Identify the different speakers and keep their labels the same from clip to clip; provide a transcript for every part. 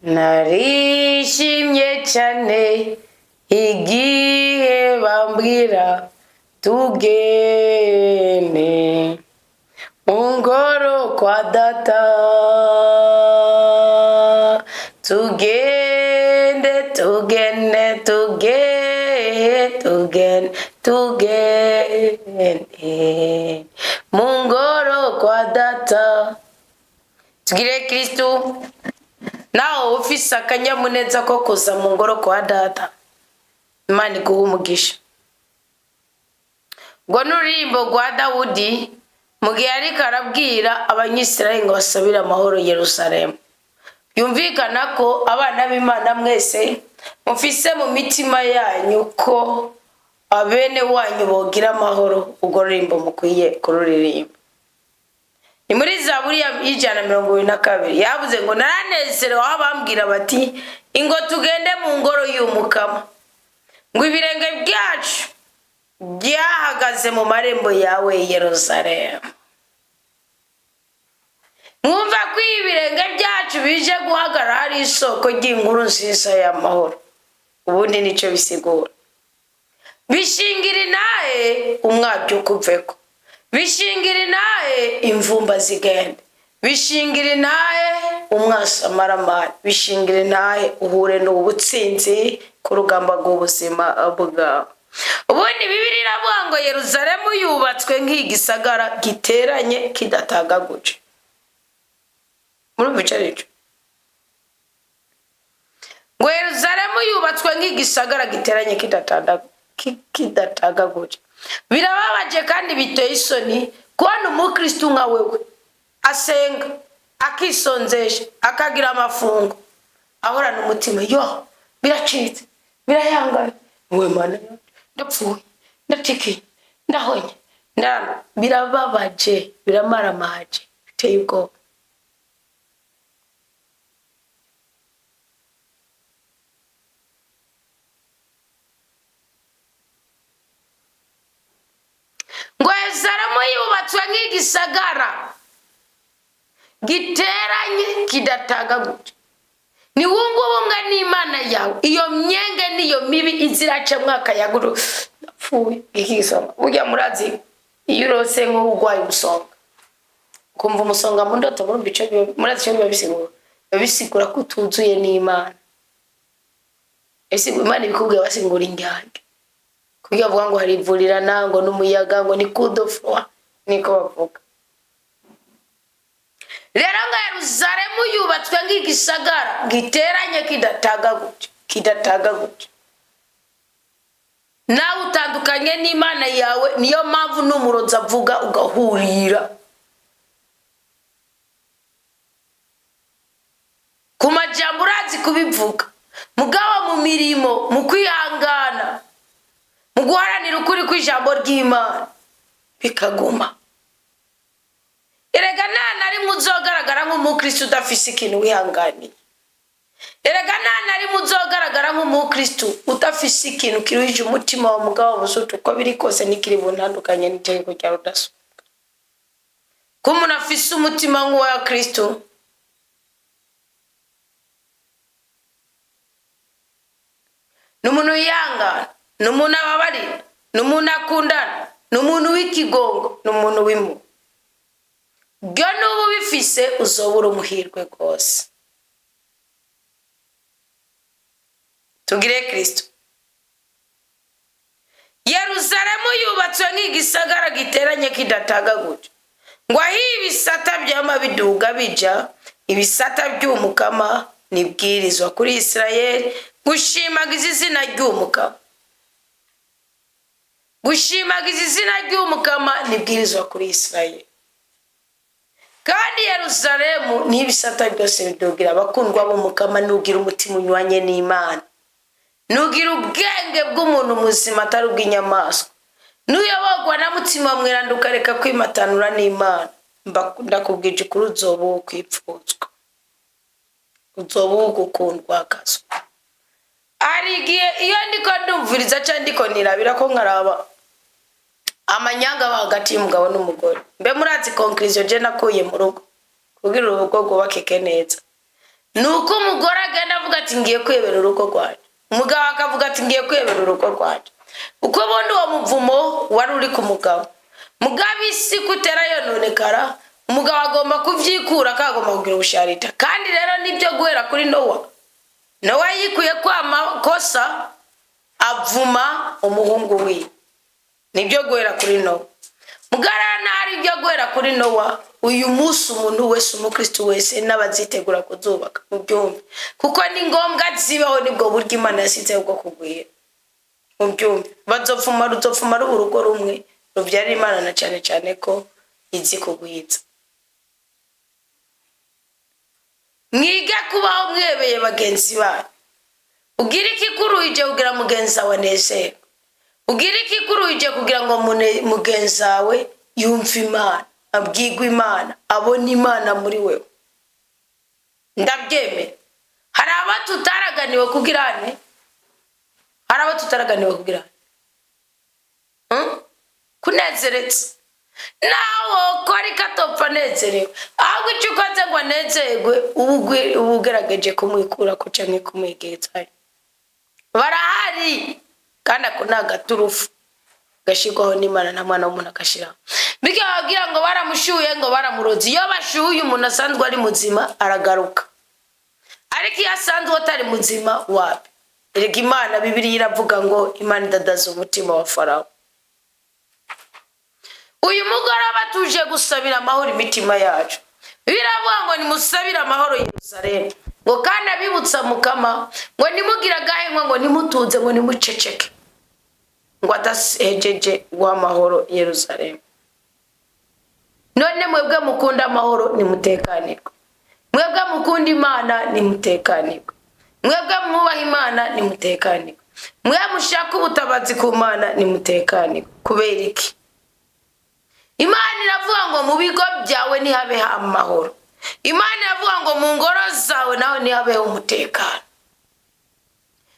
Speaker 1: Narishimye cyane igihe bambwira tugende mu ngoro kwa data, tugende, tugende, tugende, tugende, tugende mu ngoro kwa data. Tugire Kristu. Nawe ufise akanyamuneza ko kuza mu ngoro kwa data, Imana iguha umugisha. Ngo n'uririmbo rwa Dawudi mu gihe ariko arabwira Abanyisirayeli ngo basabire amahoro Yerusalemu. Yumvikana ko abana b'Imana mwese mufise mu mitima yanyu ko abene wanyu bogira amahoro, urwo ruririmbo mukwiye kururirimba. Ni muri Zaburi ya 122, yavuze ngo: "Naranezerewe aho bambwira bati: 'Ingo tugende mu ngoro y'Umukama.' Ngo ibirenge byacu byahagaze mu marembo yawe, Yeruzalemu." Mwumva ko ibirenge byacu bije guhagarara hari isoko ry'inkuru nziza y'amahoro. Ubundi nicyo bisigura: bishingira inahe umwabyuka uveko, bishingira inahe imvumba zigende, bishingira inahe umwasamaramari, bishingira inahe uhure n'ubutsinzi ku rugamba rw'ubuzima bwawe. Ubundi Bibiliya iravuga ngo Yeruzalemu yubatswe nk'igisagara giteranye kidatagaguje. Murumva ico arico? Ngo Yeruzalemu yubatswe nk'igisagara giteranye kidatagaguje. Birababaje kandi biteye isoni kubona umukristu nka wewe asenga, akisonzesha, akagira amafungo, ahorana umutima: "Yo, biracitse, birayangana, we Mana, ndapfuye, ndatikiye, ndahonye, ndarana." Birababaje, biramaramaje, biteye ubwoba. Ngo Yerusalemu yubatswe nk'igisagara giteranye kidatagaguje. Ni wunga ubumwe n'Imana yawe, iyo myenge niyo mibi iziracamwo akayaguru. Ndapfuye, igisonga. Burya murazi, iyo urose nk'urwaye umusonga, ukumva umusonga mu ndoto, murumva ico murazi ico biba bisigura? Biba bisigura ko utuzuye n'Imana. Ese Imana ibikubwiye, basigura indyarya, kuburyo bavuga ngo hari ivurirana, ngo n'umuyaga, ngo ni coup de froid, niko bavuga. Rero ngo Yeruzalemu yubatswe nk'igisagara giteranye kidatagaguje, kidatagaguje. Nawe utandukanye n'Imana yawe, niyo mpamvu n'umurozi avuga ugahurira. Ku majambo urazi kubivuga, mugabo mu mirimo, mu kwihangana, mu guharanira ukuri kw'ijambo ry'Imana, bikaguma. Erega nta na rimwe uzogaragara nk'umukristo udafise ikintu wihanganiye. Erega nta na rimwe uzogaragara nk'umukristo udafise ikintu kiruhije umutima wa mugabo buzutu. Uko biri kose nikiri buntandukanye n'itegeko rya rudasumbwa. Ko umuntu afise umutima nk'uwa Kristo, ni umuntu wihangana, ni umuntu ababarira, ni umuntu akundana, ni umuntu w'ikigongo, ni umuntu w'impuhwe. Byo nuba ubifise, uzobura umuhirwe rwose. Tugire Kristo. Yeruzalemu yubatswe nk'igisagara giteranye kidatagaguje. Ngo aho ibisata byama biduga bija, ibisata by'Umukama, nibwirizwa kuri Isirayeli gushimagiza izina ry'Umukama. Gushimagiza izina ry'Umukama nibwirizwa kuri Isirayeli. Kandi Yeruzalemu niho ibisata byose bidugira. Abakundwa b'Umukama, nugira umutima unywanye n'Imana, nugira ubwenge bw'umuntu muzima atari ubw'inyamaswa, nuyoborwa na Mutima Mweranda, ukareka kwimatanura n'Imana, ndakubwije ukuri, uzoba uwo kwipfuzwa, uzoba uwo gukundwa akazwa. Hari igihe iyo ndiko ndumviriza cyangwa ndiko nirabira ko nkaraba amanyanga aba hagati y'umugabo n'umugore, mbe murazi conclusion je nakuye mu rugo kugira urugo rwubakike neza? Ni uko umugore agenda avuga ati ngiye kwiyobera urugo rwanjye, umugabo akavuga ati ngiye kwiyobera urugo rwanjye. Uko ubundi uwo muvumo wari uri ku mugabo, mugabo isi kutera yononekara, umugabo agomba kubyikura, akagomba kugira ubusharita. Kandi rero nibyo guhera kuri Nowa. Nowa yikuye ko amakosa, avuma umuhungu wiwe. Nibyo guhera kuri Nowa. Mugarara ntari ibyo guhera kuri Nowa. Uyu munsi umuntu wese, umukristo wese n'abazitegura kuzubaka, mubyumve, kuko ni ngombwa zibaho, nibwo buryo Imana yashyizeho bwo kugwira. Mubyumve, bazopfuma ruzopfuma ruba urugo rumwe rubyara Imana, na cyane cyane ko izi kugwiza. Mwige kubaho mwebeye bagenzi banyu. Ubwire ikikuruhije kugira mugenzi wawe anezerwe. Ubwire ikikuruhije kugira ngo mugenzi wawe yumve Imana, abwirwe Imana, abone Imana muri wewe. Ndabyemera, hari abo tutaraganiwe kugira ne, hari abo tutaraganiwe kugira kunezeretse. Nawe ukora ikatopfa anezerewe, ahubwo icyo ukoze ngo anezerwe, uba ugerageje kumwikura ko canke kumwegezayo. Barahari, kandi ako ni agaturufu gashyirwaho n'Imana, nta mwana w'umuntu agashyiraho. Bityo bababwira ngo baramushyuye, ngo baramuroze. Iyo bashyuye umuntu asanzwe ari muzima aragaruka, ariko iyo asanzwe atari muzima, wapi. Erega Imana, Bibiliya iravuga ngo Imana idadaza umutima wa Farawo. Uyu mugoroba tuje gusabira amahoro imitima yacu. Biravuga ngo nimusabire amahoro Yerusalemu, ngo kandi abibutsa Mukama ngo nimugire agahengwa, ngo nimutuze, ngo nimuceceke, ngo adahejeje guha amahoro Yerusalemu. None mwebwe mukunda amahoro, nimutekanirwe. Mwebwe mukunda Imana, nimutekanirwe. Mwebwe mwubaha Imana, nimutekanirwe. Mwe mushaka ubutabazi ku Mana, nimutekanirwe. Kubera iki? Imana iravuga ngo mu bigo byawe ntihabeho amahoro. Imana iravuga ngo mu ngoro zawe nawe ntihabeho umutekano.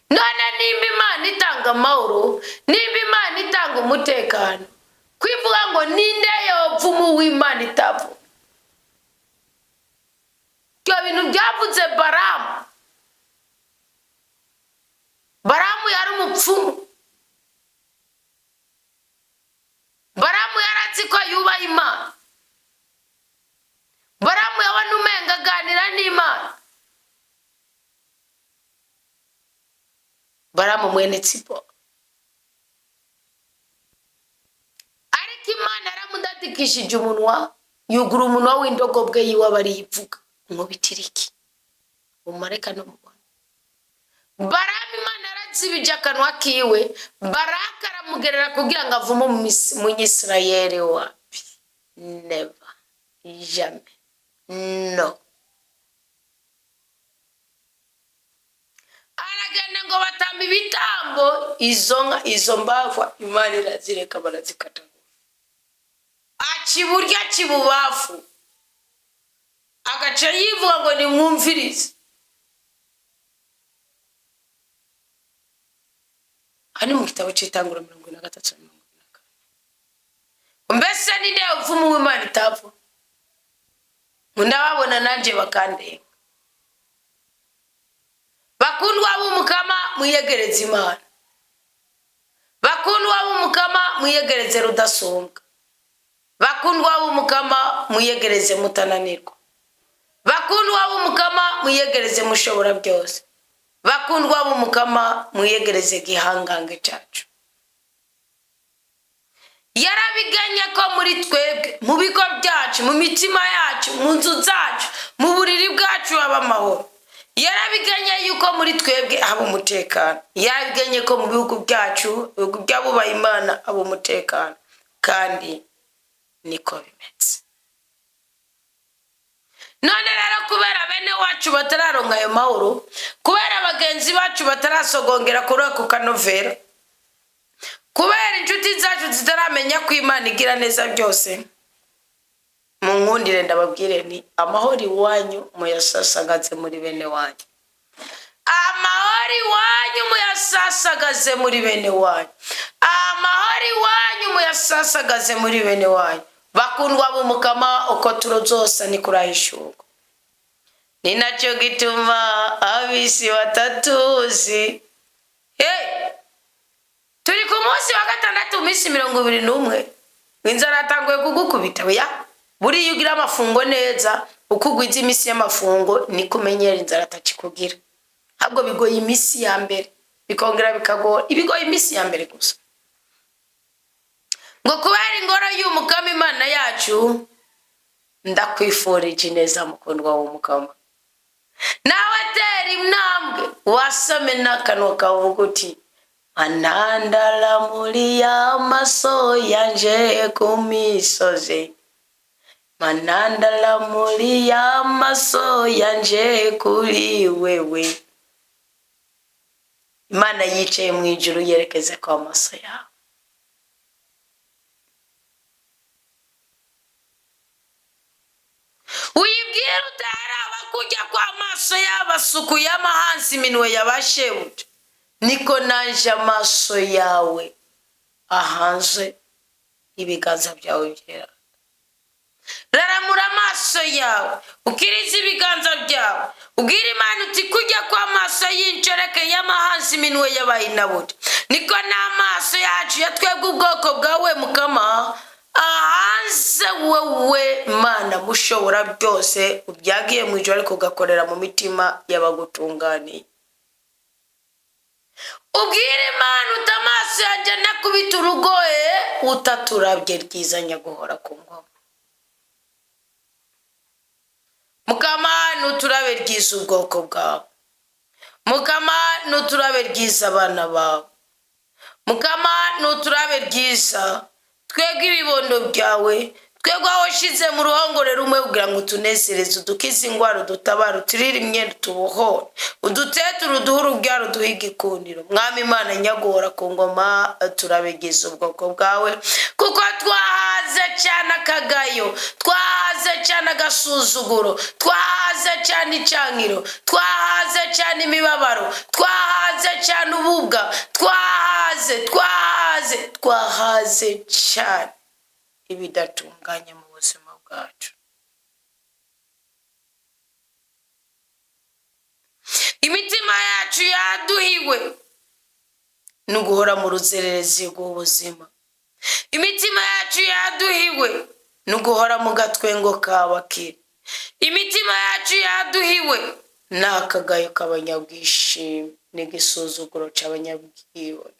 Speaker 1: None nimba Imana itanga amahoro, nimba Imana itanga umutekano, kwivuga ngo ninde yopfa uw'Imana itavuga? Ibyo bintu byavuze Baramu. Baramu yari umupfumu. Baramu yari azi ko yubaha Imana. Baramu yabona umenga aganira n'Imana. Baramu mwene Tsipo, ariko Imana yaramudadikishije umunwa, yugura umunwa w'indogobwe yiwe, aba ariyivuga nkubitiriki umareka no mubona. Baramu Imana yarazibije akanwa kiwe, Baraka aramugerera kugira ngo avume Umunyisirayeli. Wapi, never, jamais, no. Aragenda ngo batamba ibitambo, izo nka, izo mbagwa Imana irazireka barazikatagura. Aca iburyo, aca ibubafu, agaca yivuga ngo nimwumvirize. Hano mu gitabo cy'Itangura 43 na 44. Mbese ninde upfuma uw'Imana itapfa? Ndababona nanjye bakandenga. Bakundwa b'Umukama, mwiyegereze Imana. Bakundwa b'Umukama, mwiyegereze Rudasumbwa. Bakundwa b'Umukama, mwiyegereze Mutananirwa. Bakundwa b'Umukama, mwiyegereze Mushobora byose. Bakundwa b'Umukama, mwiyegereze Gihangange cyacu. Yarabiganye ko muri twebwe, mu bigo byacu, mu mitima yacu, mu nzu zacu, mu buriri bwacu haba amahoro. Yarabiganye yuko muri twebwe haba umutekano. Yarabiganye ko mu bihugu byacu, ibihugu by'abubaha Imana, haba umutekano, kandi niko bimeze. None rero kubera bene wacu batararonka ayo mahoro, kubera bagenzi bacu batarasogongera kuri ako kanovera, kubera inshuti zacu zitaramenya ko Imana igira neza byose, mu nkundire ndababwire ni amahoro iwanyu muyasasagaze muri bene wanyu. Amahoro iwanyu muyasasagaze muri bene wanyu. Amahoro iwanyu muyasasagaze muri bene wanyu. Bakundwa b'Umukama, uko turo zose ni kurahishurwa. Ni nacyo gituma ab'isi batatuzi. Hey! Turi ku munsi wa gatandatu, minsi 21, inzara yatanguye kugukubita. Oya, buriya ugira amafungo neza, uko ugwiza iminsi y'amafungo niko umenyera inzara atakikugira. Ahubwo bigoye iminsi ya mbere, bikongera bikagora, ibigoye iminsi ya mbere gusa. Ngo kubera ingoro y'Umukama Imana yacu, ndakwifurije ineza, mukundwa w'Umukama. Nawe tera intambwe, wasome n'akanwa kavuga uti: "Manandaramuriye amaso yanje ku misozi, manandaramuriye amaso yanje kuri wewe." Imana yicaye mu ijuru yerekeze ko amaso yawe. Uyibwire utaraba kujya kw'amaso y'abasuku y'amahansi iminwe yabashebuja, niko nanje amaso yawe ahanze ibiganza byawe byera. Raramura amaso yawe, ukirize ibiganza byawe, ubwire Imana uti: "Kujya kw'amaso y'incoreke y'amahansi iminwe y'abayinabuja, niko n'amaso yacu ya twebwe ubwoko bwawe Mukama ahanze wowe, Mana mushobora byose, ubyagiye mu ijoro ariko ugakorera mu mitima y'abagutunganiye." Ubwire Imana uti: "Amaso yanjye nakubita urugoye utaturabye ryiza nyaguhora ku ngoma. Mukama, nuturabe ryiza ubwoko bwawe. Mukama, nuturabe ryiza abana bawe. Mukama, nuturabe ryiza twebwe ibibondo byawe, twebwe aho washize mu ruhongore rumwe kugira ngo utunezereze, udukize ingwara, udutabare, uturire imyenda, utubohore, uduteture, uduhe urubyaro, uduhe igikundiro. Mwami Imana nyaguhora ku ngoma, turabigize ubwoko bwawe, kuko twahaze cyane akagayo, twahaze cyane agasuzuguro, twahaze cyane icankiro, twahaze cyane imibabaro, twahaze cyane ububwa, twahaze, twahaze, twahaze cyane ibidatunganye mu buzima bwacu. Imitima yacu yaduhiwe no guhora mu ruzererezi rw'ubuzima. Imitima yacu yaduhiwe no guhora mu gatwengo k'abakire. Imitima yacu yaduhiwe ni akagayo k'abanyabwishimi n'igisuzuguro cy'abanyabwibone."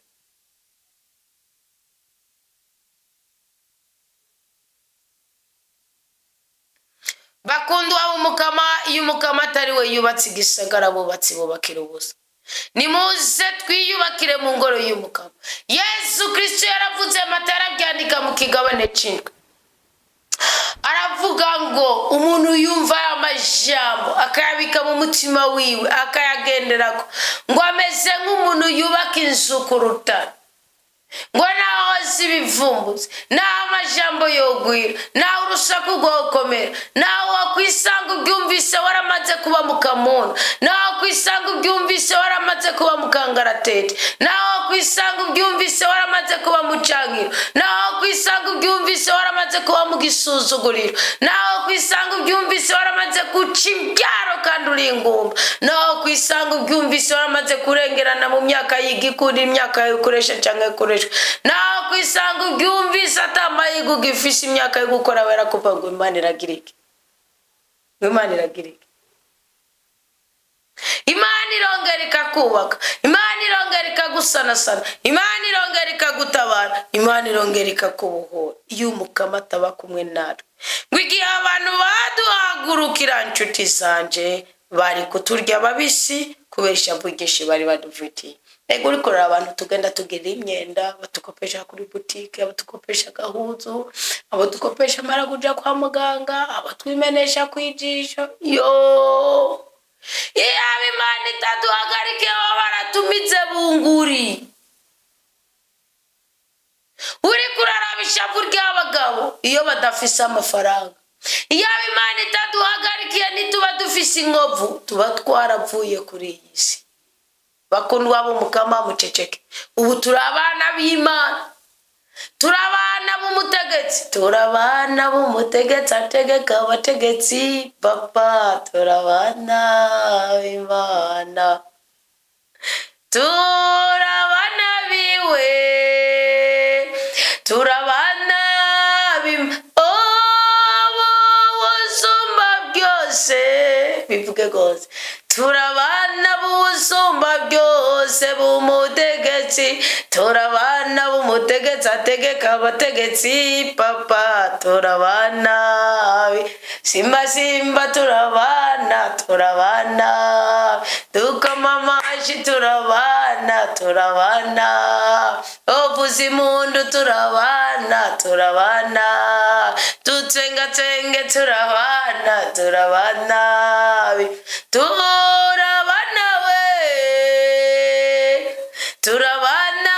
Speaker 1: Bakundwa Umukama, iyo Umukama atari we yubatse igisagara, abubatsi bubakira ubusa. Nimuze twiyubakire mu ngoro y'Umukama. Yesu Kristo yaravuze, amata arabyandika mu kigabane c'indwi, aravuga ngo umuntu yumva aya majambo akayabika mu mutima wiwe akayagenderako, ngo ameze nk'umuntu yubaka inzu ku rutare, ngo naho z'ibivumbuzi, naho amajambo yogwira, naho urusaku rwokomera, naho wakwisanga ubyumvise waramaze kuba mu kamuna, naho wakwisanga ubyumvise waramaze kuba mu kangaratete, naho wakwisanga ubyumvise waramaze kuba mu cangiro, naho wakwisanga ubyumvise waramaze kuba mu gisuzuguriro, naho wakwisanga ubyumvise waramaze guca imbyaro kandi uri ingumba, naho wakwisanga ubyumvise waramaze kurengerana mu myaka y'igikundi, imyaka yo gukoresha cyangwa ikoreshwa, naho kwisanga ubyumvise atambaye ugifise imyaka yo gukora werakuva, ngo Imana iragira iki? Ngo Imana iragira iki? Imana irongera ikakubaka, Imana irongera ikagusanasana, Imana irongera ikagutabara, Imana irongera ikakubohora. Iyo Umukama ataba kumwe natwe, ngo igihe abantu baduhagurukira, nshuti zanje, bari kuturya babisi kubera ishavu ryinshi bari badufitiye. Ego, uri kureba abantu tugenda tugira imyenda, batukopesha kuri butike, abatukopesha agahuzu, abatukopesha amara kuja kwa muganga, abatwimenesha kwijisho. Yo, iyaba Imana itaduhagarikiye, baba baratumize bunguri. Uri kuraraba ishavu ry'abagabo iyo badafise amafaranga. Iyaba Imana itaduhagarikiye, ntituba dufise inkovu, tuba twarapfuye kuri iyi si. Bakundwa b'Umukama, muceceke. Ubu turi abana b'Imana. Turabana b'umutegetsi, turabana b'umutegetsi ategeka abategetsi, papa, turabana b'Imana, turabana biwe, turabana b'Imana, usumba byose, bivuge rwose, turabana b'usumba byose b'umutegetsi, turabana b'umutegetsi ategeka abategetsi, papa, turabana simba simba, turabana, turabana, dukoma amashi, turabana, turabana, ovuza impundu, turabana, turabana, dutsengatsenge, turabana, turabana, turabana we, turabana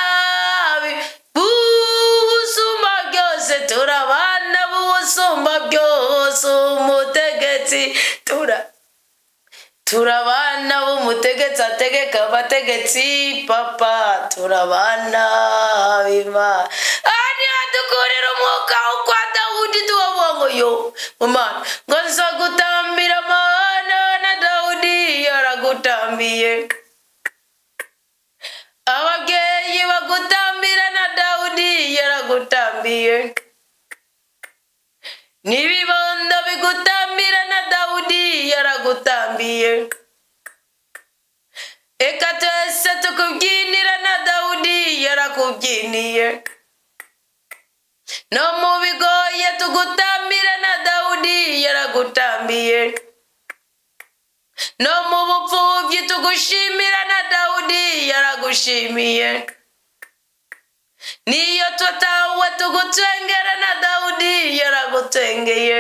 Speaker 1: b'ubusumba byose, turabana b'ubusumba byose umutegetsi, turabana b'umutegetsi ategeka abategetsi, papa, turabana b'Imana. Aha niho dukurira umwuka kwa Dawudi, tubavuga ngo yo Mana, ngo nza gutambira Mana, na Dawudi yaragutambiye, ababyeyi bagutambira, na Dawudi yaragutambiye, n'ibibondo bigutambira, na Dawudi yaragutambiye, eka twese tukubyinira, na Dawudi yarakubyiniye, no mu bigoye tugutambira, na Dawudi yaragutambiye, no mu bupfubyi tugushimira, na Dawudi yaragushimiye, niyo tutawe tugutwengera, na Dawudi yaragutwengeye.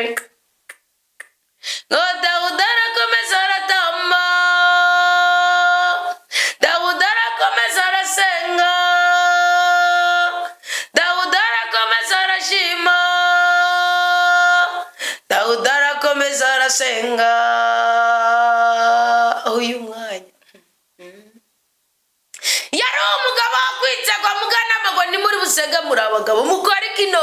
Speaker 1: Ngo Dawudi arakomeza aratamba, Dawudi arakomeza arasenga, Dawudi arakomeza arashima, Dawudi arakomeza arasenga. Uyu mwanya yari umugabo wo kwizerwa, muganama ngo nimuri busenge, muri abagabo mukore kino,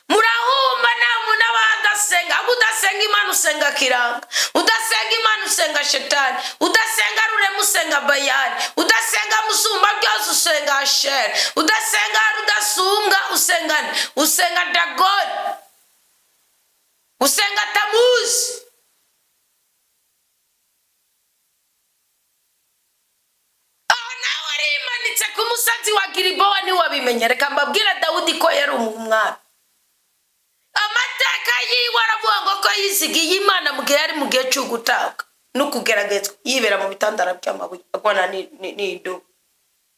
Speaker 1: murahumba nta muntu aba adasenga. Ahubwo udasenga Imana usenga kiranga, udasenga Imana usenga shetani, udasenga Rurema usenga Bayani, udasenga Musumba byose usenga Asheri, udasenga Rudasumbwa usenga nde? Usenga Dagoni, usenga Tamuzi. Aho nawe arimanitse ku musozi wa Gilibowa, ntiwabimenya. Reka mbabwire Dawudi ko yari umwami, amateka yiwe aravuga ngo ko yizigiye Imana mu gihe yari mu gihe cyo gutabwa no kugeragezwa, yibera mu bitandara by'amabuye, agwana n'indubu.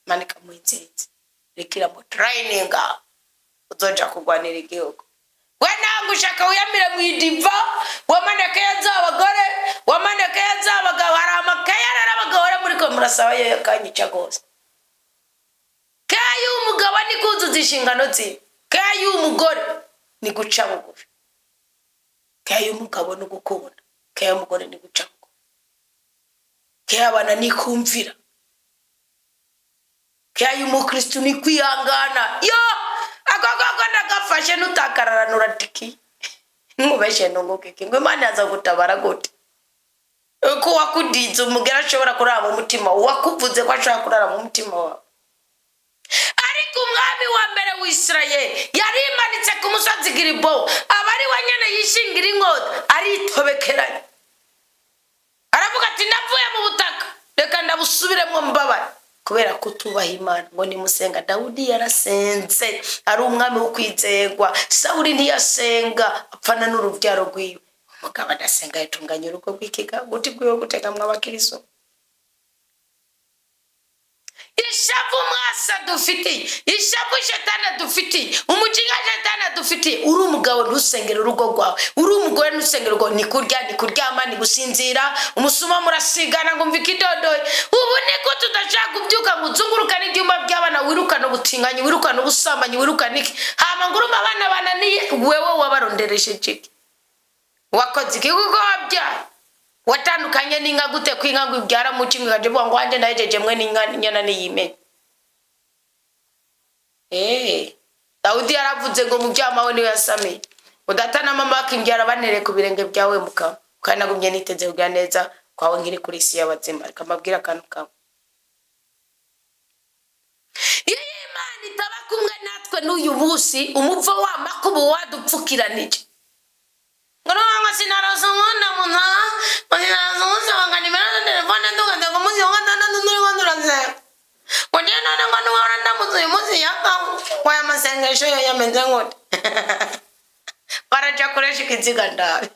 Speaker 1: Imana ikamuha intsinzi, iriko iramutrayininga uzoja kurwanira igihugu. We ntabwo ushaka wiyamire mu idiva, wamanekaye z'abagore, wamanekaye z'abagabo. Hari amakaye rero abagabo rero muriko murasaba yo yakanyica rwose. Keya y'umugabo ni kuzuza inshingano ziwe, keya y'umugore ni guca bugufi, keya y'umugabo ni ugukunda, keya y'umugore ni guca bugufi, keya y'abana ni kumvira, keya y'umukristu ni kwihangana. Yo ako koko ndagafashe, nutakararana uratiki nkubeshe nunguke ngo Imana yaza gutabara gute, ko wakudize umugera ashobora kurara mu mutima, wakuvuze ko ashobora kurara mu mutima wawe. Ariko umwami wa mbere w'Isirayeli yarimanitse ku musozi Gilibowa, aba ari we nyene yishingira inkota, aritobekeranya, aravuga ati ndavuye mu butaka, reka ndabusubiremo mbabare, kubera kutubaha Imana ngo nimusenga. Dawudi yarasenze, ari umwami wo kwizerwa. Sawuli ntiyasenga, apfana n'urubyaro rwiwe. Umugabo adasenga yatunganya urugo rw'ikiga guti rwiwe gutegamwa abakiriso. Ishavu mwasa dufitiye, ishavu shetani adufitiye, umujinya shetani adufitiye. Uri umugabo ntusengere urugo rwawe, uri umugore ntusengere urugo. Ni kurya, ni kuryama, ni gusinzira, umusuma murasigana ngo mve ikidodoye. Ubu niko tudashaka kubyuka ngo uzungurukane ibyumba by'abana, wirukane ubutinganyi, wirukane ubusambanyi, wirukane iki, hama ngo urumva abana bananiye. Wewe wabarondereshe iki? Wakoze iki? Kuko wabyaye watandukanye n'inka gute? Ko inka ngo ibyara mu kimwe, ikaja ivuga ngo wanje ndahejeje mwe n'inka inyana niyimenye. Dawudi yaravuze ngo muryama we niwe yasamiye, ngo data na mama bakimbyara banereye ku birenge byawe mukama, kandi nagumye niteze kugira neza kwawe nkiri kuri isi y'abazima. Reka mbabwire akantu kamwe: iyo Imana itaba kumwe natwe n'uyu munsi, umuvo w'amakuba wadupfukiranije. Ngo none sinarosa umwana munta, ngo sinarosa umusaba nimero za telefone, ndugaze ku munsi wa gatandatu turiko turasenga, ngo njye none ngo nuhora ndamutse uyu munsi yaka ngo aya masengesho yo yameze gute? Baraja kuresha ikiziga ndabi,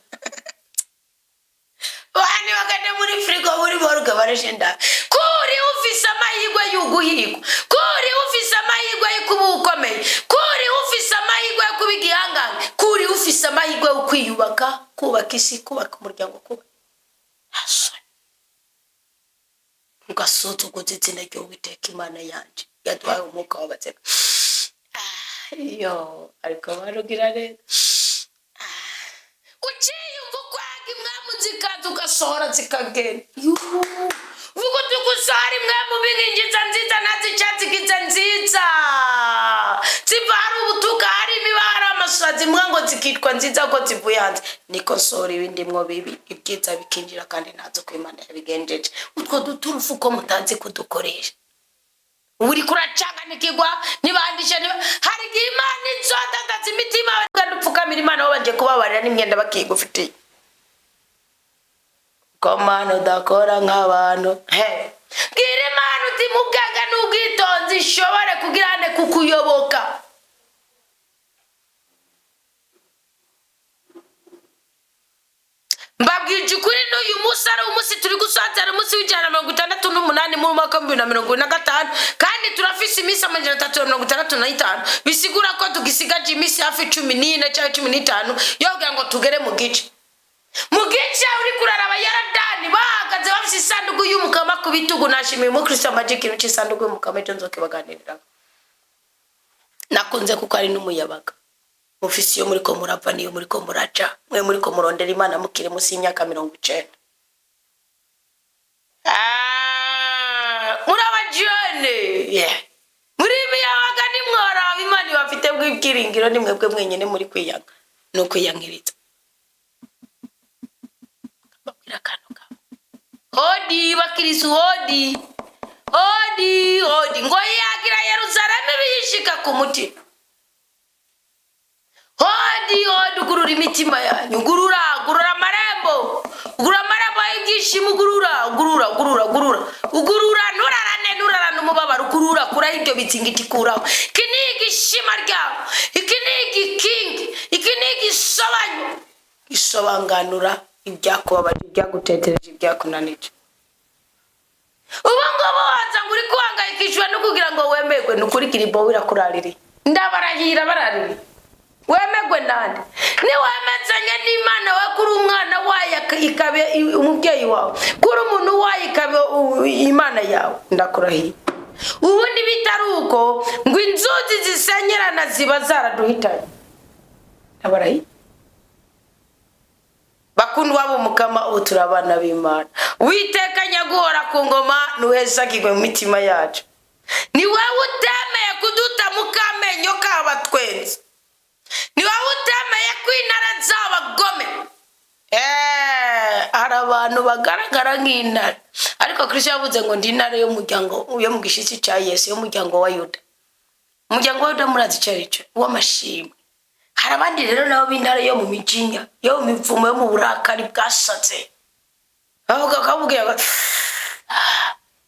Speaker 1: bandi bagende muri firigo, muri morgue bareshe ndabi. Kuri ufise amahirwe y'uguhigwa, kuri ufise amahirwe yo kuba ukomeye, kuri ufise amahirwe yo kuba igihangange, kuri ufise amahirwe yo kwiyubaka, kubaka isi, kubaka umuryango, kubaka ntasoni ngasuzuguza izina ry'Uwiteka Imana yanje yaduhaye umwuka w'abazima. Yo, ariko barugira neza, uciyumva ukwaga impwemu zikaza, ugasohora zikagenda. Vuga uti gusohora impwemu bingingiza nziza nazicazigize nziza, ziva hari ubutuka, hari imiba, hari amasazi, imbwa ngo zikitwa nziza ko zivuye hanze. Niko nsohora ibindi mwo bibi, ibyiza bikinjira, kandi ntazi uko Imana yabigenjeje. Utwo duturufu ko mutazi kudukoresha, ubu uriko uracanganikirwa ntibandishe niba hari igihe Imana izodadaza imitima kandi upfukamira Imana wabanje kubabarira n'imyenda bakigufitiye. Ko Mana udakora nk'abantu. He, bwira Imana uti mu bwenge n'ubwitonzi ishobore kugira ane kukuyoboka. Mbabwije ukuri, n'uyu munsi ari umunsi turi gusatira umunsi w'168 mu mwaka w'2025, kandi turafise iminsi 365, bisigura ko tugisigaje iminsi hafi 14 cyangwa 15 yo kugira ngo tugere mu gice. Mu gice uri kuraraba Yorodani bahagaze bafise isanduku y'Umukama ku bitugu. Nashimiye umukristo amaje ikintu cy'isanduku y'Umukama, ejo nzokibaganirira. Nakunze kuko ari n'umuyabaga mufise iyo muriko murava niyo muriko muraja, mwe muriko murondera Imana mukiri munsi y'imyaka 90. Muri abajene, yeah. Muri imiyabaga nimworaba Imana ibafite bw'ibyiringiro, ni mwebwe mwenyine muri kwiyanga ni ukwiyankiriza. Babwira akantu kamwe: hodi bakirisu, hodi hodi hodi, ngo yagira Yerusalemu biyishika ku mutima. Hodi hodi, ugurura imitima yanyu, ugurura, ugurura amarembo, ugurura amarembo y'ibyishimo, ugurura, ugurura, ugurura, ugurura, ugurura, nturarane, nturarane umubabaro, ugurura, kuraho ibyo bizingiti, kuraho. Iki ni igishima ryawe, iki ni igikingi, iki ni igisobanyo gisobanganura ibyakubabaje, ibyagutetereje, ibyakunanije. Ubu ngubu waza ngo uri guhangayikishwa no kugira ngo wemerwe, ni ukuri kiribo irakuraririye, ndabarahira baraririye. Wemegwe nande? Niwemezanya n'Imana we kuri umwana wayo ikaba umubyeyi wawe, kuri umuntu wayo ikaba Imana yawe, ndakurahiye. Ubundi bitari uko, ngo inzuzi zisenyerana ziba zaraduhitanye. Ndabarahiye, bakundwa b'Umukama, ubu turi abana b'Imana. Witeka nyaguhora ku ngoma ntuhezagirwe mu mitima yacu. Ni wowe utemeye kuduta mu kamenyo k'abatwenzi, ni wowe utemeye ko intara z'abagome. Hari abantu bagaragara nk'intare, ariko Kristo yavuze ngo ndi intare y'umuryango yo mu gishyitsi cya Yesu, y'umuryango wa Yuda. Umuryango wa Yuda murazi icyo ari cyo, w'amashimwe. Hari abandi rero nabo b'intare yo mu mijinya, yo mu mivumo, yo mu burakari bwasatse, bavuga bakabubwira ngo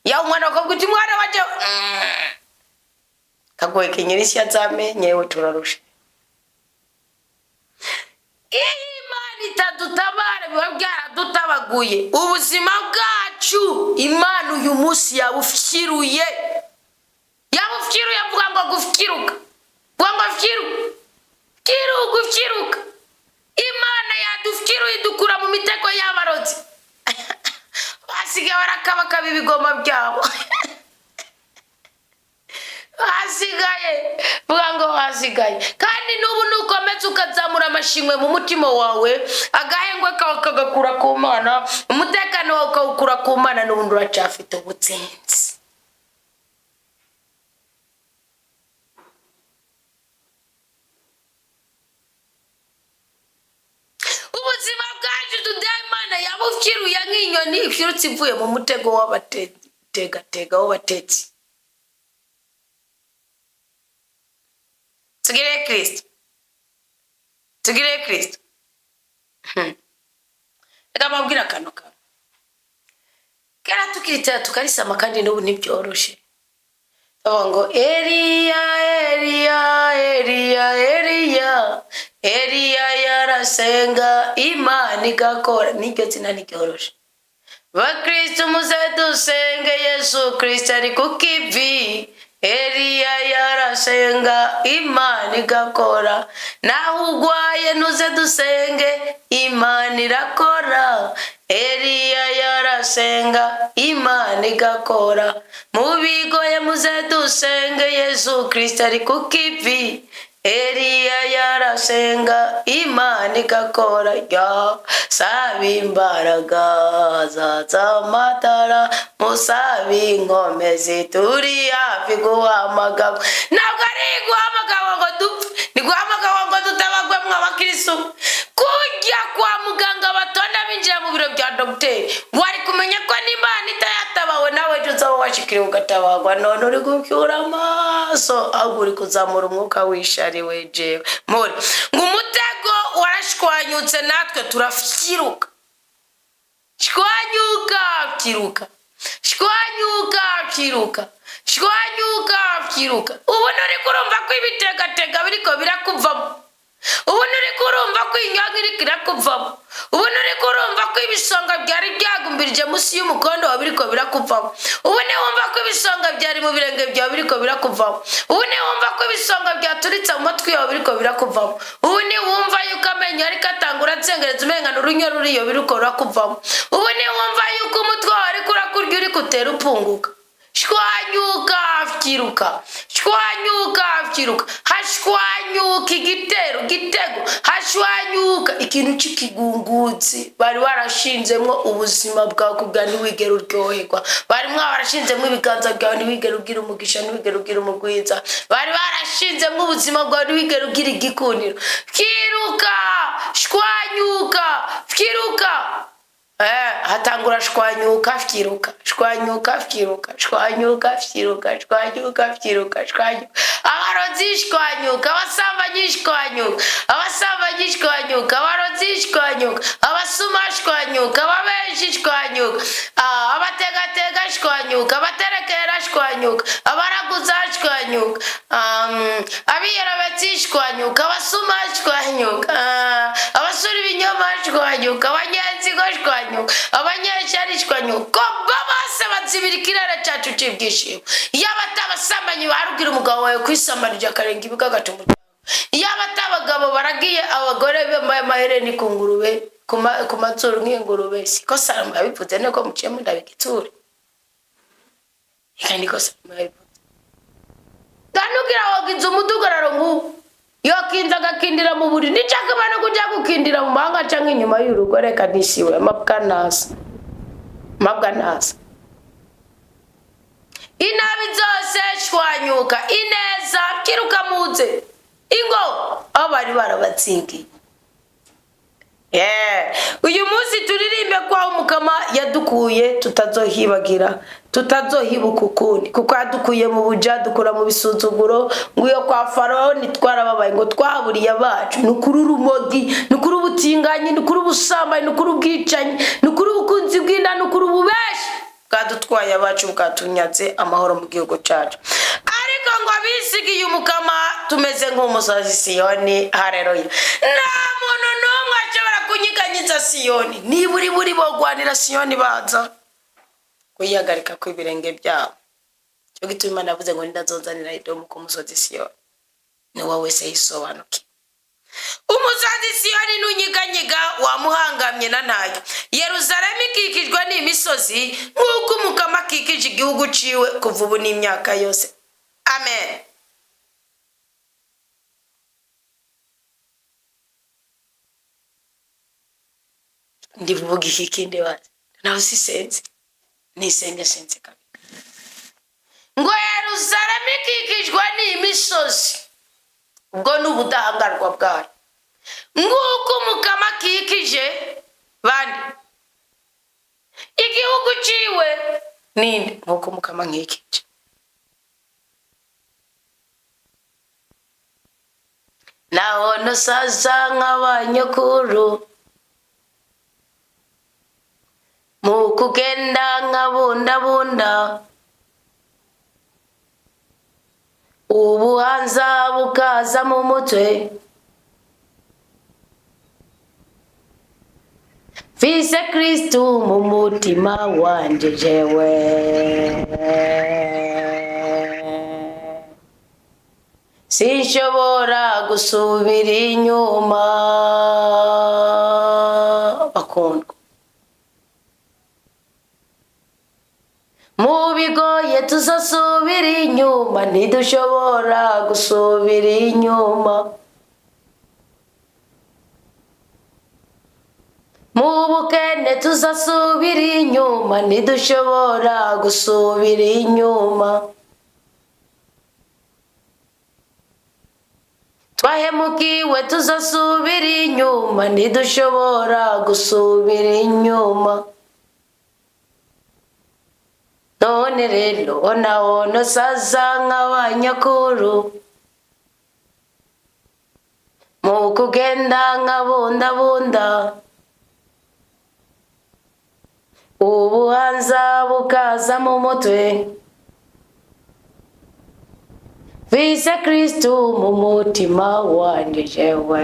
Speaker 1: ya umwana, bakavuga uti mwana wajya kagoye kenyera isya z'amenyo, yewe turarusha. Iyo Imana itadutabara biba byaradutabaguye ubuzima bwacu. Imana uyu munsi yabufyiruye, yabufyiruye. Avuga ngo gufyiruka, vuga ngo fyiruka, fyiruka, ufyiruka. Imana yadufyiruye, idukura mu mitego y'abarozi, basigaye barakabakaba ibigoma byabo. Hasigaye, vuga ngo hasigaye. Kandi n'ubu nukomeza ukazamura amashimwe mu mutima wawe, agahengwe kawe kagakura ku Mana, umutekano wawe ukawukura ku Mana, n'ubundi uracyafite ubutsinzi. Uzaba ufyiruye nk'inyoni ifyirutse ivuye mu mutego w'abategatega w'abatetsi. Tugire Kristo, tugire Kristo. Reka mbabwire akantu kamwe. Kera tukiritera tukarisama, kandi n'ubu ntibyoroshe. Bavuga ngo Eliya, Eliya, Eliya, Eliya, Eliya yarasenga Imana igakora. N'iryo zina ntiryoroshe. Bakristo, muze dusenge, Yesu Kristo ari ku kivi. Eliya yarasenga Imana igakora. Naho ugwaye, nuze dusenge, Imana irakora. Eliya yarasenga Imana igakora. Mu bigoye, muze dusenge, Yesu Kristo ari ku kivi. Eliya yarasenga Imana igakora. Ya saba imbaraga zaza amatara, musaba inkomezi, turi hafi guhamagara. Ntabwo ari guhamagara ngo dupfe, ni guhamagara ngo tutabagwemwo. Abakristo, kujya kwa muganga batonda binjira mu biro bya dogiteri, wari kumenya ko n'Imana itayatabawe nawe ejo uzaba washikiriwe ugatabagwa. None uri gucyura amaso, ahubwo uri kuzamura umwuka w'ishari. Wejewe muri ngo umutego warashwanyutse, natwe turafyiruka. Shwanyuka, fyiruka, shwanyuka, fyiruka, shwanyuka, fyiruka. Ubu nturi kurumva ko ibitegatega biriko birakuvamo? Ubu nturi kurumva ko inyonga iriko irakuvamo? Ubu nturi kurumva ko ibisonga byari byagumbirije munsi y'umukondo wawe biriko birakuvamo? Ubu ntiwumva ko ibisonga byari mu birenge byawe biriko birakuvamo? Ubu ntiwumva ko ibisonga byaturitse mu matwi yawe biriko birakuvamo? Ubu ntiwumva yuko amenyo ariko atangura atsengereza, umengana urunyo ruriyo, biriko birakuvamo? Ubu ntiwumva yuko umutwe wawe ariko urakurya, uriko utera upunguka? Shwanyuka, fyiruka, shwanyuka, fyiruka. Hashwanyuka igitero gitego, hashwanyuka ikintu cy'ikigungutsi bari barashinzemwo ubuzima bwawe kubwa ntiwigere uryoherwa. Bari barashinzemwo ibiganza byawe, ntiwigere ugira umugisha, ntiwigere ugira umugwiza. Bari barashinzemwo ubuzima bwawe, ntiwigere ugira igikundiro. Fyiruka, shwanyuka, fyiruka. Hatangura shwanyuka, fyiruka, shwanyuka, fyiruka, shwanyuka, fyiruka, shwanyuka, fyiruka, shwanyuka. Abarozi shwanyuka, abasambanyi shwanyuka, abasambanyi shwanyuka, abarozi shwanyuka, abasuma shwanyuka, ababenshi shwanyuka, abategatega shwanyuka, abaterekera shwanyuka, abaraguza shwanyuka, abiyorobetsi shwanyuka, abasuma shwanyuka, abasura ibinyoma shwanyuka, abanyenzigo shwanyuka, abanyeshyari shwanyuka. Ko bose bazibira ikirere cyacu cy'ibyishimo. Yaba atabasambanyi barubwira umugabo wawe kwisambanije akarenga ibigo agata umuryango, yaba atabagabo baragiye abagore bambaye amahereni ku ngurube, ku mazuru nk'ingurube. Siko Salomo yabivuze? Niko muciye mundabigitsure. Reka, niko Salomo yabivuze. Ganugira wogize umudugararo nk'ubu, yokinza agakindira mu buriri, nicyo no kuja gukindira mu mahanga canke inyuma y'urugo. Reka nisiwe amabwa nasa, amabwa nasa. Inabi zose shwanyuka, ineza byiruka, muze ingo aho bari barabatsingiye. Yeah. Uyu munsi turirimbe kwa Umukama yadukuye, tutazohibagira, tutazohibuka ukundi, kuko yadukuye mu buja, dukura mu bisuzuguro. Ngo iyo kwa Farawo ntitwarababaye, ngo twahaburiye abacu. Ni ukuri urumogi, ni ukuri ubutinganyi, ni ukuri ubusambanyi, ni ukuri ubwicanyi, ni ukuri ubukunzi bw'inda, ni ukuri ububeshi bwadutwaye abacu, bwatunyaze amahoro mu gihugu cyacu. Ariko ngo abisigiye Umukama tumeze nk'umusozi Siyoni. Hareruya! Nta muntu n'umwe ashobora kunyiganyiza Siyoni. Niba uri buri bogwanira Siyoni, baza kuyihagarika kw'ibirenge byabo. Cyo gituma Imana yavuze ngo ndazozanira Edomu ku musozi Siyoni, ni wowe wese yisobanukiwe. Umusozi Siyoni ntunyiganyiga, wamuhangamye na ntayo. Yeruzalemu ikikijwe n'imisozi nk'uko Umukama akikije igihugu ciwe kuva ubu n'imyaka yose. Amen. Ndivuga iki kindi? Bazi naho sisenze, nisenge senze kabiri. Ngo Yeruzalemu ikikijwe n'imisozi, ubwo ni ubudahangarwa bwayo, nk'uko Umukama akikije bande. Igihugu ciwe ninde nk'uko Mukama nkikije. Naho ntusaza nk'abanyokuru mu kugenda nkabundabunda, ubuhanza bukaza mu mutwe, mfise Kristu mu mutima wanje jewe. Sinshobora gusubira inyuma. Bakundwa, mu bigoye tuzasubira inyuma, ntidushobora gusubira inyuma. Mu bukene tuzasubira inyuma, ntidushobora gusubira inyuma. Twahemukiwe tuzasubira inyuma, ntidushobora gusubira inyuma. None rero naho saza nk'abanyakuru mu kugenda nkabundabunda, ubuhanza bukaza mu mutwe, mfise Kristu mu mutima wanje jewe.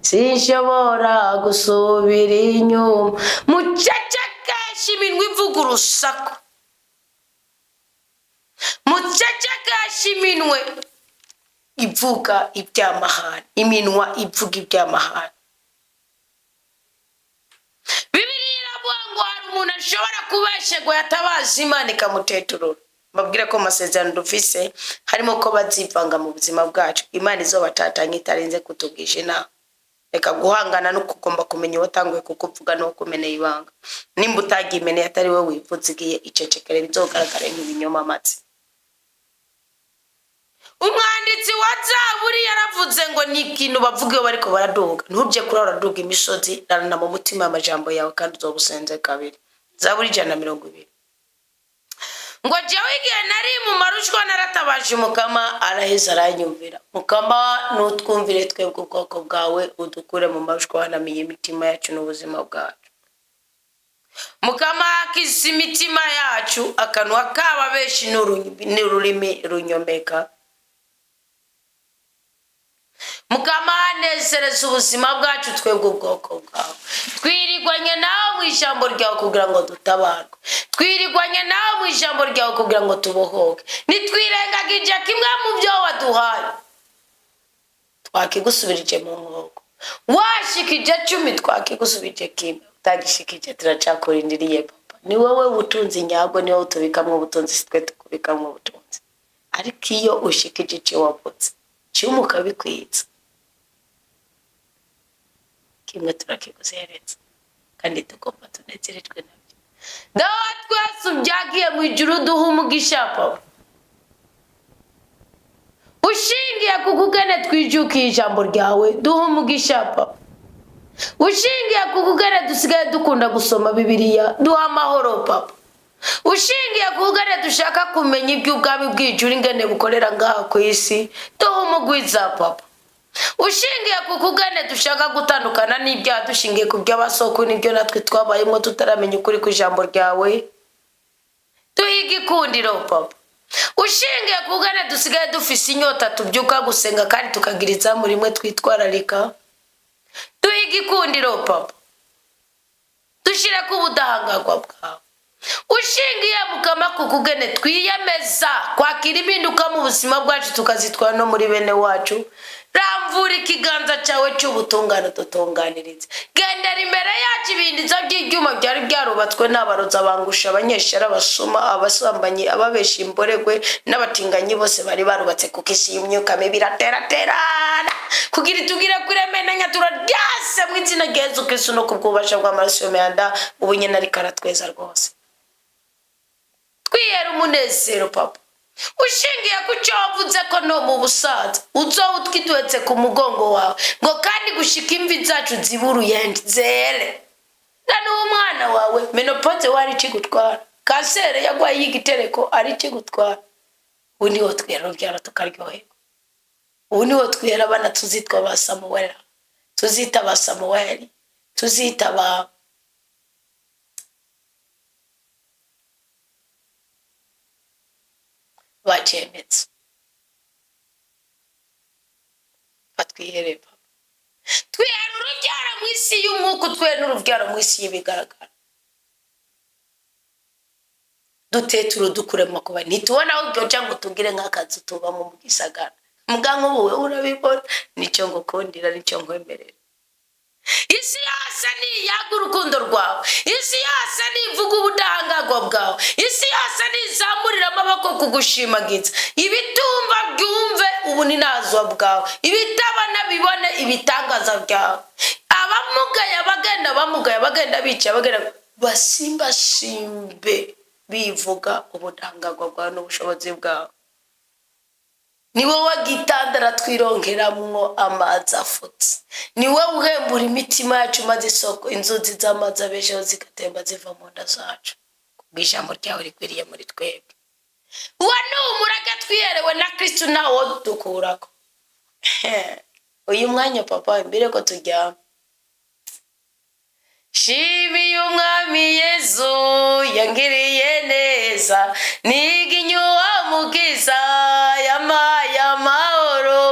Speaker 1: Sinshobora gusubira inyuma. Mucecekeshe iminwa ivuga urusaku, mucecekeshe iminwe ivuga iby'amahane, iminwa ivuga iby'amahane. Bibiliya iravuga ngo hari umuntu ashobora kubeshegwa yatabaza Imana ikamuteturura. Mbabwire ko amasezerano dufise harimo ko bazivanga mu buzima bwacu, Imana izobatatanya itarinze kutubwisha inama. Reka guhangana no kugomba kumenya uwatanguye kukuvuga n'uwo kumeneye ibanga. Nimba utagimeneye atari we wivuzigiye, icecekere bizogaragare nk'ibinyoma amatsi. Umwanditsi wa Zaburi yaravuze ngo ni ikintu bavuga iyo bariko baraduga, ntuje kuri uraduga imisozi, rarana mu mutima amajambo yawe kandi uzoba usenze kabiri. Zaburi 120. Ngo jewe igihe nari mu marushwa naratabaje Mukama, araheza aranyumvira. Mukama nutwumvire twebwe ubwoko bwawe, udukure mu marushwa wanamiye imitima yacu n'ubuzima bwacu. Mukama akiza imitima yacu, akanwa kaba benshi n'ururimi runyomeka. Mukama anezereza ubuzima bwacu twebwe ubwoko bwawe. Twirigwanye nawe mu ijambo ryawe kugira ngo dutabarwe, twirigwanye nawe mu ijambo ryawe kugira ngo tubohoke. Nitwirengagije kimwe mu byo waduhaye, twakigusubirije mu nkoko. Washikije 10 twakigusubije kimwe, utagishikije turacakurindiriye papa. Ni wowe butunzi nyabwo, ni wowe utubikamwo ubutunzi, si twe tukubikamwo ubutunzi. Ariko iyo ushikije icyo wavutse cyuma ukabikwitsa, kimwe turakiguhereza kandi tugomba tunezerejwe nabyo. Dawe twese ubyagiye mu ijuru duha umugisha papa, ushingiye ku kugene twijukiye ijambo ryawe, duha umugisha papa, ushingiye ku kugene dusigaye dukunda gusoma Bibiliya, duha amahoro papa, ushingiye ku kugene dushaka kumenya iby'ubwami bw'ijuru ingene bukorera ngaha ku isi, duha umugwiza papa, ushingiye ku kugene dushaka gutandukana n'ibyaha, dushingiye ku by'abasoko n'ibyo natwe twabayemo tutaramenya ukuri kw'ijambo ryawe, duha igikundiro papa, ushingiye ku kugene dusigaye dufise inyota tubyuka gusenga kandi tukagira izamu rimwe twitwararika, duha igikundiro papa, dushire ku budahangarwa bwawe, ushingiye Mukama ku kugene twiyemeza kwakira impinduka mu buzima bwacu tukazitwara no muri bene wacu, ramvura ikiganza cyawe cy'ubutungane dutunganirize. Gendera imbere yacu ibindiza by'ibyuma byari byarubatswe n'abarozi, abangusha, abanyeshara, abasuma, abasambanyi, ababesha imboregwe n'abatinganyi bose bari barubatse, kuko isi y'imyuka mibi irateraterana kugira itugire kuremenanya. Turaryase mu izina rya Yesu Kristu no ku bw'ububasha bw'amaraso y'imyanda, ubu nyine ariko aratweza rwose. Twihera umunezero papa. Ushingiye ku cyo wavuze ko no mu busaza uzoba utwiduhetse ku mugongo wawe, ngo kandi gushika imvi zacu zibe uruyenzi zere. Na n'umwana wawe ménopause wari ikigutwara, kanseri yagwaye y'igitereko ari ikigutwara. Ubu niwo twera urubyaro tukaryoherwa, ubu niwo twera abana tuzitwa ba Samuweli, tuzita ba Samuweli, tuzita ba bacemetse. Batwihere papa, twihera urubyaro mu isi y'umwuka, utwere n'urubyaro mu isi y'ibigaragara. Dutete urudukure mu makuba, ntitubona aho iryo ngo tugire nk'akazu tubamo mu gisagara. Mbwa nk'ubu wowe urabibona, nicyo ngukundira, nicyo nkwemerera. Isi yose niyaga urukundo rwawe, isi yose nivuga ubudahangarwa bwawe, isi yose nizamurira amaboko kugushimagiza. Ibitumva byumve ubuninazwa bwawe, ibitabona bibone ibitangaza byawe. Abamugaye, abagenda bamugaye, abagenda bicaye, abagenda basimbasimbe bivuga ubudahangarwa bwawe n'ubushobozi bwawe. Ni wowe gitandara twironkeramwo amazi afutse, ni wowe uhembura imitima yacu, maze isoko inzuzi z'amazi abeshaho zigatemba ziva mu nda zacu, kubw'ijambo ryawe rikwiriye muri twebwe. Uwo ni umurage twiherewe na Kristu, ntawo dukurako. Uyu mwanya papa, mbere ko turyama, shimiye Umwami Yesu yangiriye neza, niga inyuwa mukiza yampaye amahoro.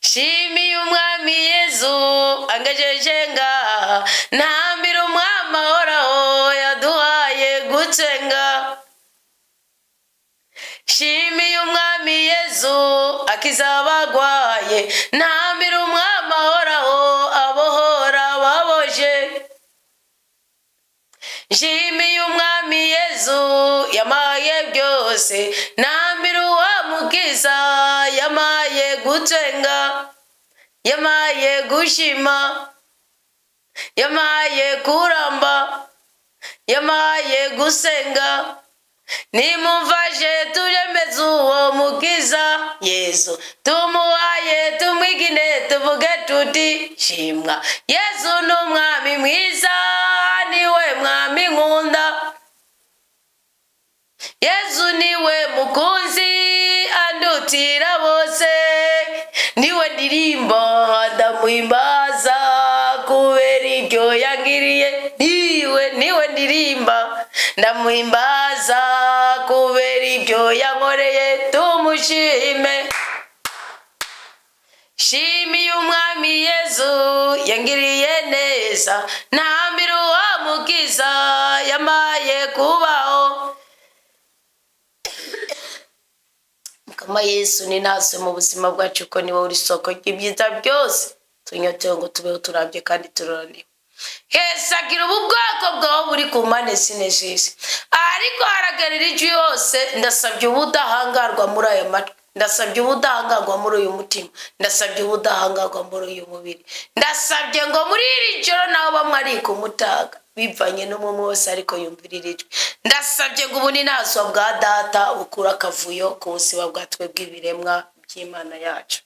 Speaker 1: Shimiye Umwami Yesu angejeje ngaha, ntambira Umwami ahoraho yaduhaye gusenga. Shimiye Umwami Yesu akiza abagwaye, ntambira Umwami ahoraho abohora ababoje. Nshimiye Umwami Yesu yamaye byose, ntambira uwamukiza yamaye gutenga, yamaye gushima, yamaye kuramba, yamaye gusenga. Nimumfashe turemeze uwo mukiza Yesu tumuhaye, tumwigine, tuvuge tuti shimwa Yesu ni Umwami mwiza, niwe Mwami nkunda. Yesu niwe mukunzi andutira bose, niwe ndirimba ndamuhimbaza kubera ibyo yangiriye. Niwe, niwe ndirimba ndamuhimbaza kubera ibyo yankoreye, tumushime. Shimiye Umwami Yesu yangiriye neza, ntambira uwamukiza yamaye kubaho. Mukama Yesu ni natwe mu buzima bwacu, ko niwe uri isoko ry'ibyiza byose tunyotewe ngo tubeho turabye kandi turoraniwe. Hesagira ubu bwoko bwawe buri ku mpande zine z'isi, ariko haragarira ijwi hose. Ndasabye ubudahangarwa muri aya matwi, ndasabye ubudahangarwa muri uyu mutima, ndasabye ubudahangarwa muri uyu mubiri. Ndasabye ngo muri iri joro naho bamwe ari kumutaga bivanye n'umwe wese ariko yumvira iri jwi, ndasabye ngo ubu ninazwa bwa data bukura akavuyo ku buzima bwa twebwe ibiremwa by'Imana yacu.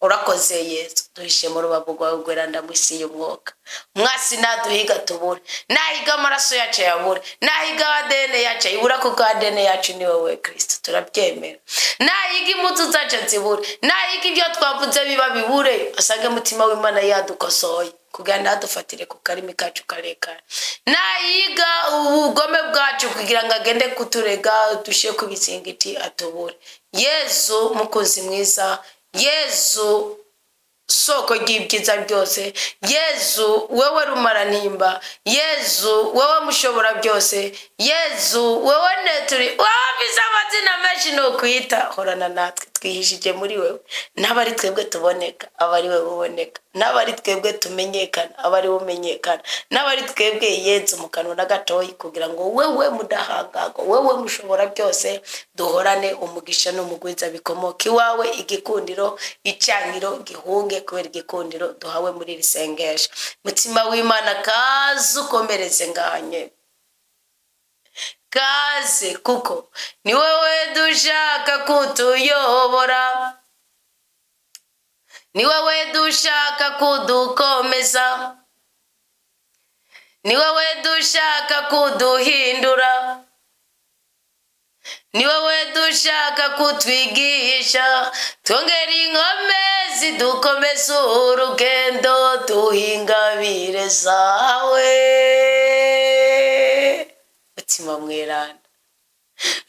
Speaker 1: Urakoze Yesu, duhishe mu rubavu rwawe rweranda mu isi y'umwuka. Mwasi naduhiga tubure, nahiga amaraso yacu yabure, nahiga ADN yacu ayibura, kuko ADN yacu ni wowe Kristo, turabyemera. Nahiga imbuto zacu zibure, nahiga ibyo twavuze biba bibure, asange umutima w'Imana yadukosoye kugira ntadufatire ku karimi kacu karekare. Nahiga ubugome bwacu kugira ngo agende kuturega dushyire ku bizingiti atubure. Yesu mukunzi mwiza, Yesu soko ry'ibyiza byose, Yezu wewe rumarantimba, Yezu wewe mushobora byose, Yezu wewe neturi wowe mbizi amazina menshi ni ukwita, horana natwe twihishije muri wewe. N'aba ari twebwe tuboneka, aba ari wewe uboneka, n'aba ari twebwe tumenyekana, aba ari we umenyekana, n'aba ari twebwe Yezu mu kanwa na gatoyi, kugira ngo wewe mudahangarwa, wewe mushobora byose, duhorane umugisha n'umugwiza bikomoka iwawe, igikundiro icyankiro gihunge kubera igikundiro duhawe muri iri sengesho. Mutima w'Imana kaze ukomereze nganye. Kaze, kuko ni wowe dushaka kutuyobora, ni wowe dushaka kudukomeza, ni wowe dushaka kuduhindura, ni wowe dushaka kutwigisha. Twongera inkomezi, dukomeze urugendo, duhingabire zawe. Mutima mweranda,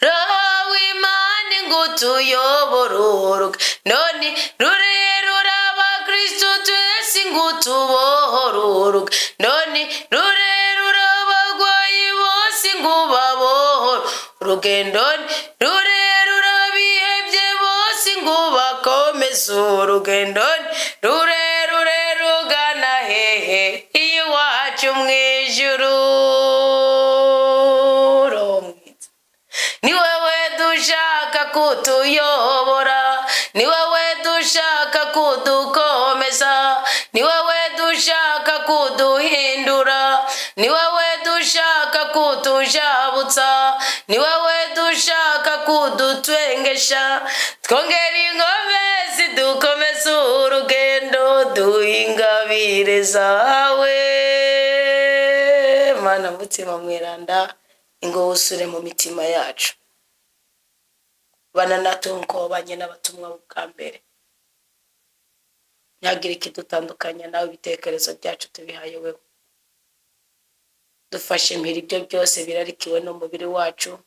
Speaker 1: Roho w'Imana, ngo utuyobore urugendo ni rurerure, abakristu twese ngo utubohore urugendo ni rurerure, abagwayi bose ngo ubabohore urugendo ni rurerure, abihebye bose ngo ubakomeze urugendo ni rurerure rugana hehe? Iwacu mu ijuru. Roho mwiza, ni wowe dushaka kutuyobora, ni wowe dushaka kudukomeza, ni wowe dushaka kuduhindura, ni wowe dushaka kutujabutsa, ni wowe dushaka kudutwengesha. Twongera inkomezi, dukomeze urugendo, duhingabire zawe. Mana, mutima mweranda, ingo wusure mu mitima yacu. Bana natwe nkuko wabanye n'abatumwa bwa mbere. Ntihagire ikidutandukanya nawe. Ibitekerezo byacu tubihaye wewe. Dufashe mpira ibyo byose birarikiwe n'umubiri wacu,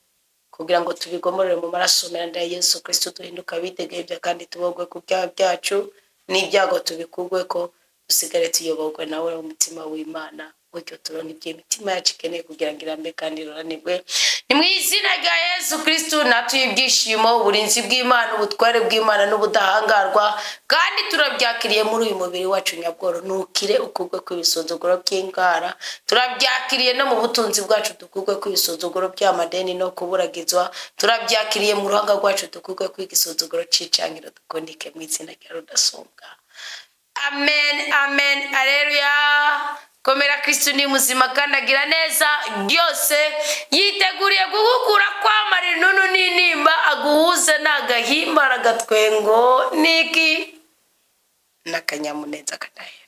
Speaker 1: kugira ngo tubigomorere mu maraso meza ya Yesu Kristo, duhinduka abidegemvya kandi tubogwe ku byaha byacu n'ibyago, tubikugwe ko dusigare tuyoborwe nawe, umutima w'Imana. Gutyo turonka ibyo imitima yacu ikeneye kugira ngo irambe kandi iroranirwe. Ni mu izina rya Yesu Kristo natuye ibyishimo, uburinzi bw'Imana, ubutware bw'Imana n'ubudahangarwa, kandi turabyakiriye muri uyu mubiri wacu nyabworo. Ntukire ukugwe kw'ibisuzuguro by'indwara. Turabyakiriye no mu butunzi bwacu, dukugwe kw'ibisuzuguro by'amadeni no kuburagizwa. Turabyakiriye mu ruhanga rwacu, dukugwe kw'igisuzuguro c'icangiro, dukundike mu izina rya Rudasumbwa. Amen, amen, aleluya. Komera, Kristu ni muzima kandi agira neza byose. Yiteguriye kugukura kwamara inunu n'intimba, aguhuze n'agahimbara, agatwengo n'iki n'akanyamuneza kadahera.